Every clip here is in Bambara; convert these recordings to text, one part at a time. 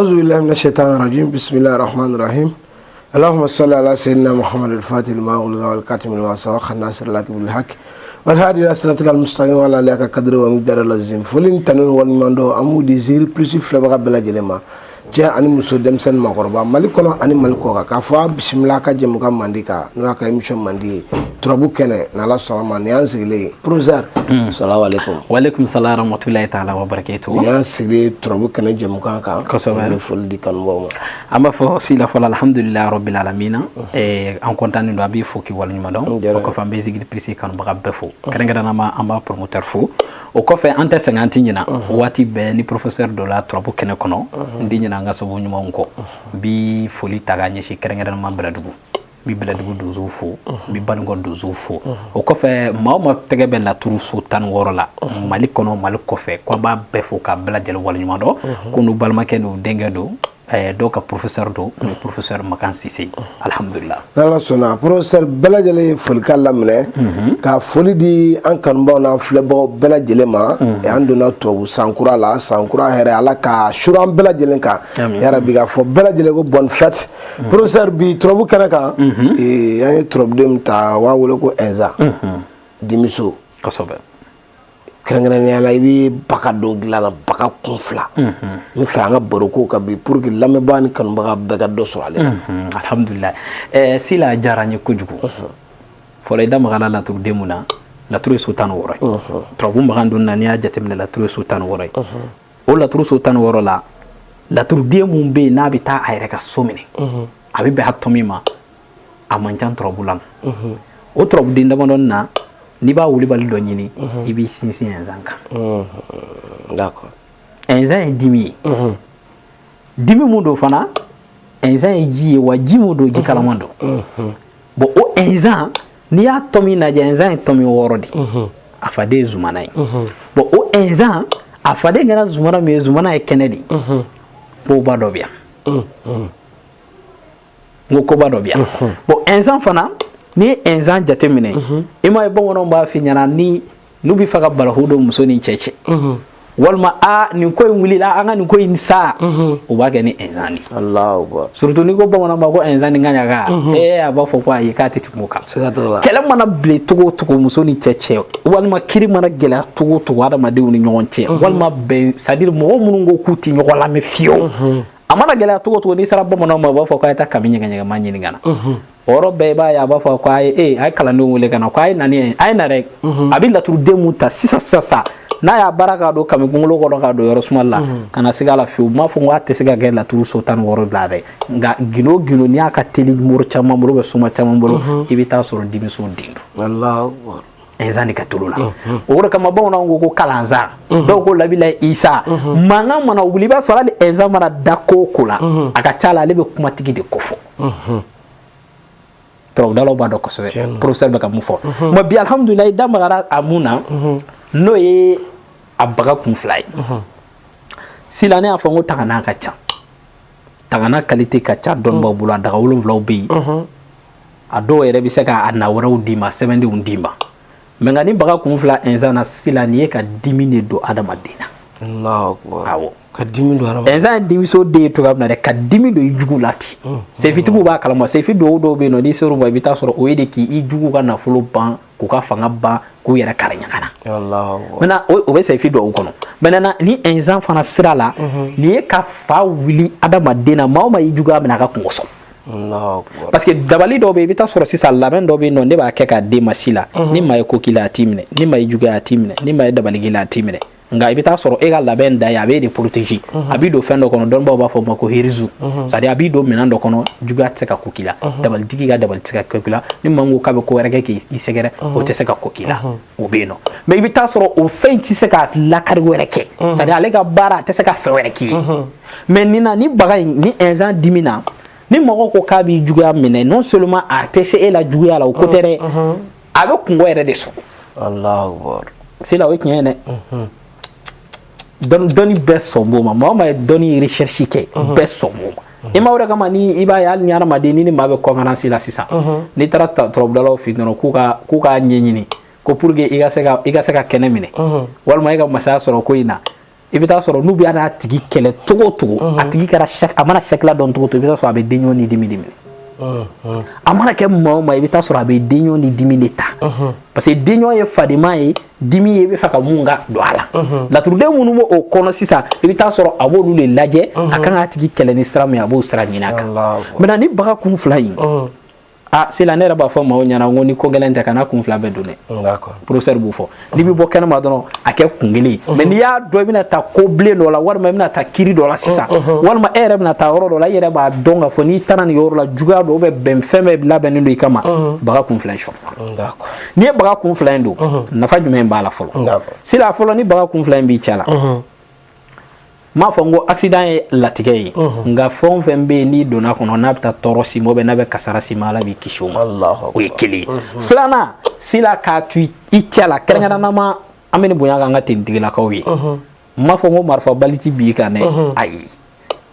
أعوذ بالله من الشيطان الرجيم، بسم الله الرحمن الرحيم. اللهم صل على سيدنا محمد الفاتح لما أغلق والكاتم لما سبق الناصر لك بالحق والهادي إلى صراطك المستقيم وعلى آله قدر ومقدار العظيم. Foli ni tanu waleɲuman dɔn an b'u di Zikiri Plus filɛbaga bɛɛ lajɛlen ma, cɛ ani muso, denmisɛnnin, maakɔrɔba, Mali kɔnɔ ani Mali kɔ kan, k'a fɔ a bisimila a ka jɛmukan mandi kan, n'o y'a ka émission mandi ye, Turabu Kɛnɛ. N'Ala sɔnna ma, nin y'an sigilen ye. Professeur, salamu aleykum. Waaleykum salam rahmatulahi taala wa barakatuhu. Nin y'an sigilen Turabu Kɛnɛ jɛmukan kan. Kosɛbɛ. An bɛ foli di kanubaw ma. An b'a fɔ sila fɔlɔ, alhamdulilahi rabbil alamina. An kɔntannen don, an b'i fo k'i waleɲuman dɔn. Diyara O kɔfɛ, an bɛ Zikiri Plus kanubaga bɛɛ fo, kɛrɛnkɛrɛnnama an b'a promoteur fo. O kɔfɛ, an tɛ sɛgɛn, an tɛ ɲina. Waati bɛɛ ni professeur dɔ la turabu kɛnɛ kɔnɔ, n tɛ ɲina an ka sababu ɲumanw kɔ. N bi foli ta k'a ɲɛsin kɛrɛnkɛrɛnnama Bɛlɛdugu, n bi Bɛlɛdugu donsow fo, n bi Banikɔ donsow fo. O kɔfɛ, maa o maa tɛgɛ bɛ laturu so 16 la Mali kɔnɔ, Mali kɔfɛ, ko an b'a bɛɛ fo k'a bɛɛ lajɛlen waleɲuman dɔn, ko n'u balimakɛ n'u denkɛ don, dɔw ka professeur don, n'o ye professeur Makan Sise, alhamdulillah. N'Ala sɔnna, professeur, bɛɛ lajɛlen ye folikan laminɛ ka foli di an kanubaw n'an filɛbagaw bɛɛ lajɛlen ma. An donna tubabu sankura la, sankura hɛrɛ, Ala ka suru an bɛɛ lajɛlen kan. Amin. Yarabi, k'a fɔ bɛɛ lajɛlen ko bonne fête. Professeur, bi turabu kɛnɛ kan, an ye turabuden min ta, u b'a wele ko ɛnza dimiso. Kɛrɛnkɛrɛnnenya la, i bɛ baga dɔ dilan na, baga kun fila. N bɛ fɛ an ka baro k'o kan bi pour que lamɛnbaa ni kanubaga bɛɛ ka dɔ sɔrɔ ale la. Alhamdulillah. Sila, a diyara n ye kojugu. Fɔlɔ, i da magara laturuden mun na, laturu ye so 16 ye. Turabu magan dun na, n'i y'a jateminɛ, laturu ye so 16 ye. O laturu so 16 la, laturuden mun bɛ yen n'a bɛ taa a yɛrɛ ka so minɛ, a bɛ bɛn a tɔ min ma, a man ca turabu la. O turabuden damadɔni na, n'i b'a wulibali dɔ ɲini, i b'i sinsin ɛnzan kan. Ɛnzan ye dimi ye. Dimi mun don fana, ɛnzan ye ji ye wa, ji mun don, ji kalaman don. Bon, o ɛnzan, n'i y'a tɔmi lajɛ, ɛnzan ye tɔmi 6 de, a faden ye zumana ye. Bon, o ɛnzan, a faden kɛra zumana min ye, zumana ye kɛnɛ de ye. Koba dɔ bɛ yan, n ko koba dɔ bɛ yan. Bon, ɛnzan fana, n'i ye ɛnzan jateminɛ, i m'a ye bamananw b'a f'i ɲɛna, ni n'u bɛ fɛ ka balahu don muso ni cɛ cɛ, walima a nin ko in wulila, an ka nin ko in sa, u b'a kɛ ni ɛnzan de ye. Allahu akbar. Surtout n'i ko bamanan ma ko ɛnzan ni ŋaɲaga, ee, a b'a fɔ ko ayi, k'a tɛ tɛmɛ o kan. Siga t'o la. Kɛlɛ mana bilen togo o togo muso ni cɛ cɛ, walima kiri mana gɛlɛya togo o togo adamadenw ni ɲɔgɔn cɛ, walima bɛn, c'est à dire mɔgɔ minnu ko k'u tɛ ɲɔgɔn lamɛn fiyewu, a mana gɛlɛya togo o togo, n'i sera bamananw ma, u b'a fɔ k'a ye taa kami ɲɛgɛɲɛgɛma ɲini ka na. O yɔrɔ bɛɛ, i b'a ye a b'a fɔ ko a ye, ee, a ye kalandenw wele ka na, ko a ye na ni ye, a ye na dɛ. A bɛ laturuden mun ta sisan sisan sisan, n'a y'a baara k'a don kami kunkolo kɔnɔ, k'a don yɔrɔ sumali la, ka na se a la fiyewu. U m'a fɔ ko a tɛ se ka kɛ laturu so 16 bila dɛ, nka gindo gindo, n'i y'a ka teli mori caman bolo, bɛ soma caman bolo, i bɛ taa sɔrɔ dimiso den don. Allahu akbar. Ɛnzan de ka tolo la. O de kama bamananw ko ko kalanzan, dɔw ko labila isa. Mankan mana wuli, i b'a sɔrɔ hali ɛnzan mana da ko o ko la, a ka ca la, ale bɛ kumatigi de kofɔ. Turabudalaw b'a dɔn kosɛbɛ professeur bɛ ka mun fɔ. Mais bi, alhamdulilayi, i da magara a mun na, n'o ye a baga kun fila ye. Sila, ne y'a fɔ n ko tagana ka ca, tagana qualité ka ca dɔnnibaw bolo. A daga wolonwulaw bɛ yen, a dɔw yɛrɛ bɛ se ka a na wɛrɛw d'i ma, sɛbɛndenw d'i ma. Mais nka ni baga kun fila ɛnzan na, sila, nin ye ka dimi de don adamaden na. Allahu akbar. Awɔ. Ka dimi don hadamaden. Ɛnzan ye dimiso den ye cogoya min na dɛ, ka dimi don i jugu la ten. Sefitigiw b'a kalama, sefi dɔw dɔw bɛ yen nɔ, n'i ser'u ma, i bɛ taa sɔrɔ o ye de k'i jugu ka nafolo ban, k'u ka fanga ban, k'u yɛrɛ kari ɲaga na. Allahu akbar. Maintenant, o bɛ sefi dɔw kɔnɔ. Maintenant, ni ɛnzan fana sira la, nin ye ka fa wuli adamaden na, maa o maa y'i juguya minɛ, a ka kungo sɔrɔ. Allahu akbar. Parce que dabali dɔw bɛ yen, i bɛ taa sɔrɔ sisan labɛn dɔ bɛ yen nɔ, ne b'a kɛ k'a den ma si la, ni maa ye ko k'i la, a t'i minɛ, ni maa ye juguya, a t'i minɛ, ni maa ye dabali k'i la, a t'i minɛ. Nka i bɛ taa sɔrɔ e ka labɛn da ye, a b'e de protéger, a b'i don fɛn dɔ kɔnɔ, dɔnnibaw b'a fɔ o ma ko herizu, c'est à dire a b'i don minɛn dɔ kɔnɔ, juguya tɛ se ka ko k'i la, dabalitigi ka dabali tɛ se ka ko k'i la, ni maa min ko k'a bɛ ko wɛrɛ kɛ k'i sɛgɛrɛ, o tɛ se ka ko k'i la, o bɛ yen nɔ. Mais i bɛ taa sɔrɔ o fɛn in tɛ se ka lakari wɛrɛ kɛ, c'est à dire ale ka baara, a tɛ se ka fɛn wɛrɛ k'i ye. Mais nin na, ni baga in ni ɛnzan dimi na, ni mɔgɔ ko k'a b'i juguya minɛ, non seulement a tɛ se e la juguya la, o ko tɛ dɛ, a bɛ kungo yɛrɛ de sɔrɔ. Allahu akbar. Sila, o ye tiɲɛ ye dɛ. Dɔnni bɛɛ sɔn b'o ma. Maa o maa ye dɔnni recherche kɛ, bɛɛ sɔn b'o ma. I ma, o de kama ni i b'a ye, hali ni hadamaden ni maa bɛ concurrence la sisan, n'i taara turabudalaw fɛ yen dɔrɔn, k'u k'a ɲɛɲini ko pour que i ka se ka kɛnɛ minɛ, walima i ka masaya sɔrɔ ko in na. I bɛ taa sɔrɔ n'u bɛ n'a tigi kɛlɛ cogo o cogo, a tigi kɛra, a mana sakila dɔn cogo o cogo, i bɛ taa sɔrɔ a bɛ denɲɔgɔn ni dimi de minɛ. A mana kɛ maa o maa, i bɛ taa sɔrɔ a bɛ denɲɔgɔn ni dimi de ta, parce que denɲɔgɔn ye fadima ye, dimi ye, i bɛ fɛ ka mun ka don a la. Laturuden minnu b'o kɔnɔ sisan, i bɛ taa sɔrɔ a b'olu de lajɛ, a kan k'a tigi kɛlɛ ni sira min ye, a b'o sira ɲini a kan. Maintenant, ni baga kun fila in, a sila, ne yɛrɛ b'a fɔ maaw ɲɛna ko ni ko gɛlɛn tɛ, kana kun fila bɛɛ don dɛ. Professeur b'o fɔ, n'i bɛ bɔ kɛnɛma dɔrɔn, a kɛ kun kelen. Mais n'i y'a dɔn i bɛna taa ko bilen dɔ la, walima i bɛna taa kiiri dɔ la sisan, walima e yɛrɛ bɛna taa yɔrɔ dɔ la, i yɛrɛ b'a dɔn k'a fɔ n'i taara nin yɔrɔ la, juguya dɔ bɛ bɛn, fɛn bɛɛ labɛnnen don i kama, baga kun fila in sɔrɔ. N'i ye baga kun fila in don, nafa jumɛn b'a la fɔlɔ? Sila fɔlɔ, ni baga kun fila in b'i cɛ la, n m'a fɔ n ko accident ye latigɛ ye, nka fɛn o fɛn bɛ yen n'i donna kɔnɔ, n'a bɛ taa tɔɔrɔ s'i ma, ou bien n'a bɛ kasara s'i ma, Ala b'i kisi o ma. O ye kelen ye. Filanan, sila, k'a to i cɛ la, kɛrɛnkɛrɛnnama an bɛ nin bonya k'an ka tenitigilakaw ye. N m'a fɔ n ko marifa bali ti bi kan dɛ, ayi,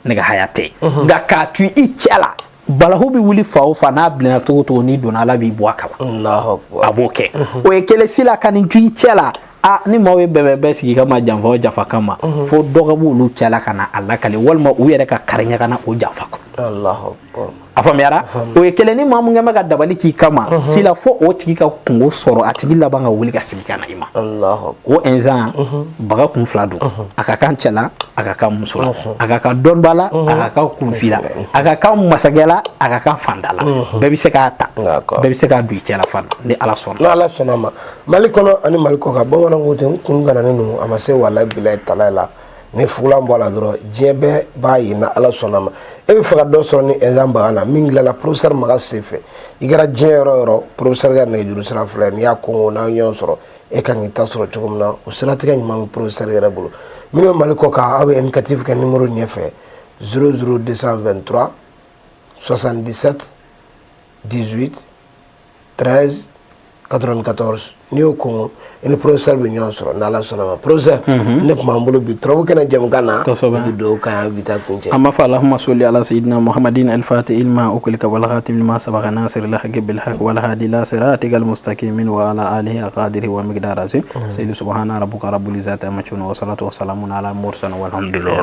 ne ka haya tɛ, nka k'a to i cɛ la, balahu bɛ wuli fa o fa, n'a bilenna cogo o cogo, n'i donna, Ala b'i bɔ a kala, a b'o kɛ. O ye kelen. Sila, ka nin to i cɛ la, a ni maaw ye bɛn bɛɛ sigi kama, janfa o janfa kama, fo dɔ ka b'olu cɛla ka na a lakale, walima u yɛrɛ ka kari ɲaga na o janfa kɔnɔ. A faamuyara? O ye kelen. Ni maa mun kɛn bɛ ka dabali k'i kama, sila, fo o tigi ka kungo sɔrɔ, a tigi laban ka wuli ka sigi ka na i ma. O ɛnzan baga kun fila don, a ka kan cɛ la, a ka kan muso la, a ka kan dɔnba la, a ka kan kunfin la, a ka kan masakɛ la, a ka kan fanda la. Bɛɛ bɛ se k'a ta, bɛɛ bɛ se k'a don i cɛ la fana, ni Ala sɔnna. Ni Ala sɔnna ma. Mali kɔnɔ ani Mali kɔ kan, bamananw ko ten, n kun gananen don, a ma se walayi bilayi talayi la. Ni fugulan bɔ a la dɔrɔn, diɲɛ bɛɛ b'a ye. Na Ala sɔnna ma, e bɛ fɛ ka dɔ sɔrɔ ni ɛnzan baga na min dilanna professeur Makan sen fɛ, i kɛra diɲɛ yɔrɔ o yɔrɔ, professeur ka nɛgɛjuru sira filɛ, n'i y'a kɔngɔ n'aw ɲɔgɔn sɔrɔ, e kan k'i ta sɔrɔ cogo min na, o siratigɛ ɲuman bɛ professeur yɛrɛ bolo. Minnu bɛ Mali kɔ kan, aw bɛ indicatif kɛ numéro ɲɛfɛ: 00223 77 18 13 94. N'i y'o kɔngɔ, i ni professeur bɛ ɲɔgɔn sɔrɔ, n'Ala sɔnna ma. Professeur, ne tun b'an bolo bi turabu kɛnɛ jɛmukan na. I bɛ dugawu k'an ye, an bɛ taa kuncɛ. An b'a fɔ: اللهم صل على سيدنا محمد الفاتح لما أغلق والخاتم لما سبق ناصر الحق بالحق والهادي إلى صراطك المستقيم وعلى آله قدره ومقداره العظيم. سيد سبحان ربك رب العزة عما يصفون، والصلاة والسلام على المرسلين والحمد لله.